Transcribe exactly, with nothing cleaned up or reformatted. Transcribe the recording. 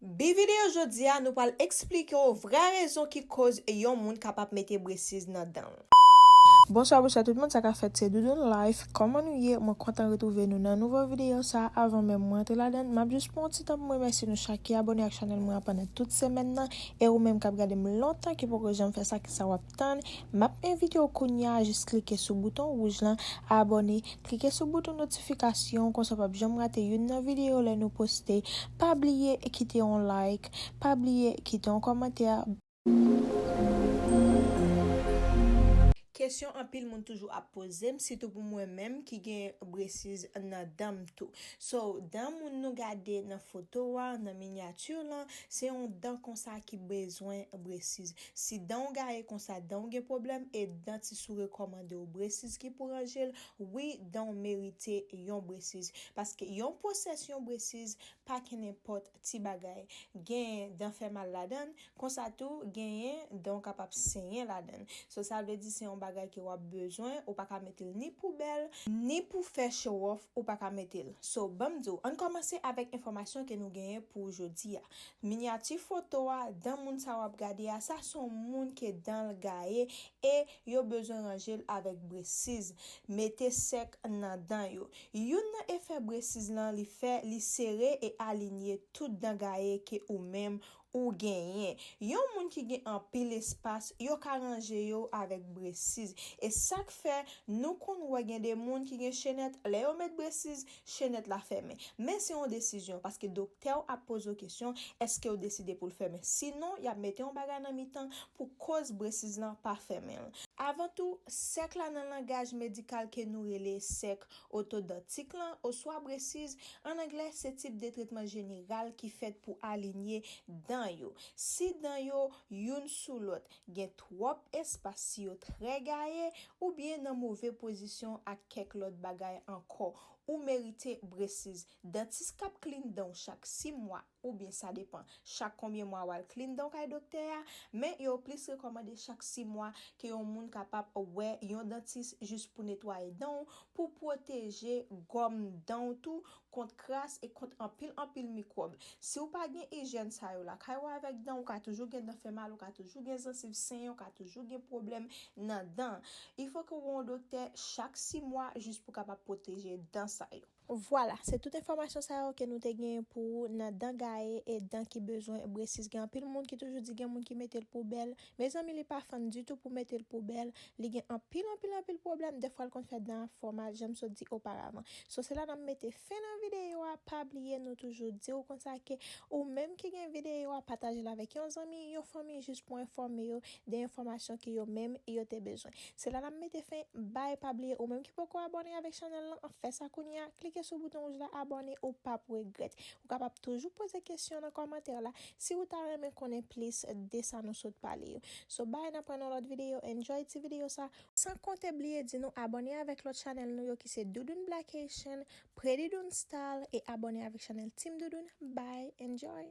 Bi videyo jodi a, nou pral eksplike w vrè rezon ki koz yon moun kapab mete bresiz nan dan l. Bonswa, bonswa tout moun, sa ka fèt, se Doudoune Life. Kòman nou ye? Mwen kontan retwouve nou nan nouvo videyo sa. Avan menm mwen antre ladan l, m ap jis pran yon ti tan pou m remèsye nou chak ki abòne ak chanèl mwen an pandan tout semèn nan. E ou menm k ap gade m lontan, ki poko janm fè sa, ki sa w ap tann? M ap envite w kounye a, jis klike sou bouton wouj lan, abòne, klike sou bouton notifikasyon, konsa w p ap janm rate youn nan videyo lè nou poste. Pa bliye kite yon like, pa bliye kite yon kòmantè. Kesyon anpil moun toujou ap poze m, sitou pou mwen menm ki gen bresiz nan dan m tou. So, dan moun nou gade nan foto a, nan minyati lan, se yon dan konsa ki bezwen bresiz. Si dan w gaye konsa, dan w gen pwoblèm e dantis ou rekòmande w bresiz ki pou ranje l, wi, dan w merite yon bresiz. Paske yon pwosès yon bresiz pa kenenpòt ti bagay. Genyen dan fè mal ladan l, konsa tou genyen dan w kapab senyen ladan l. So, sa vle di se yon bagay ke w ap bezwen, ou pa ka mete l ni pou bèl, ni pou fè show off, ou pa ka mete l. So, ban m di w, ann kòmanse avèk enfòmasyon ke nou genyen pou jodi a. Minyati foto a, dan moun sa w ap gade a, sa se yon moun ke dan l gaye e yo bezwen ranje l avèk bresiz. Mete sèk nan dan yo. Youn nan efè bresiz lan li fè, li sere e alinye tout dan gaye ke ou menm ou genyen. Yon moun ki gen anpil espas, yo ka ranje yo avèk bresiz. E sa k fè nou konn wè gen de moun ki gen chenèt, lè yo met bresiz, chenèt la fèmen. Men se yon desizyon, paske doktè w ap poze w kesyon, èske w deside pou l fèmen? Sinon, y ap mete yon bagay nan mitan pou koz bresiz lan pa fèmen l. Avan tou, sèk la nan langaj medikal ke nou rele sèk otodantik lan, oswa bresiz, an anglè, se tip de tretman jeneral ki fèt pou alinye dan yo. Si dan yo, youn sou lòt, gen twòp espas, si yo trè gaye, oubyen nan move pozisyon ak kèk lòt bagay ankò, ou merite bresiz. Dantis k ap clean dan w chak sis mwa, oubyen sa depan chak konbyen mwa w al clean dan w kay doktè a, men yo plis rekòmande chak sis mwa ke yon moun kapab wè yon dantis jis pou netwaye dan w, pou pwoteje gòm dan w tou kont kras e kont anpil, anpil mikwòb. Si w pa gen ijyèn sa yo lakay ou avèk dan w, ou ka toujou gen dan fè mal, ou ka toujou gen zansiv senyen, ou ka toujou gen pwoblèm nan dan. Il faut que w wè yon doktè chak sis mwa jis pou kapab pwoteje dan sa yo. Vwala, se tout enfòmasyon sa yo ke nou te genyen pou ou nan dan gaye e dan ki bezwen bresiz. Gen anpil moun ki toujou di gen moun ki mete l pou bèl. Mezanmi, li pa fèt ditou pou mete l pou bèl. Li gen anpil, anpil, anpil pwoblèm. Dèfwa, l konn fè dan an fè w mal, jan m sot di oparavan. So, se la n ap mete fen nan videyo a. Pa bliye, nou toujou di w konsa ke ou menm ki gen videyo a, pataje l avèk yon zanmi, yon fanmi, jis pou enfòme yo de enfòmasyon ke yo menm yo te bezwen. Se la n ap mete fen. Bay, pa bliye, ou menm ki poko abòne avèk chanèl lan, fè sa kounye a, klike sou bouton wouj la, abòne, ou p ap regrèt. Ou kapab toujou poze kesyon nan kòmantè la si ou ta renmen konnen plis de sa nou sot pale yo. So, bay, n ap wè nan lòt videyo. Enjoy ti videyo sa. San konte bliye di nou abòne avèk lòt chanèl nou yo ki se Doudoune Black Haitian, Pretty Doune Style, e abòne avèk chanèl Team Doudoune. Bay, enjoy.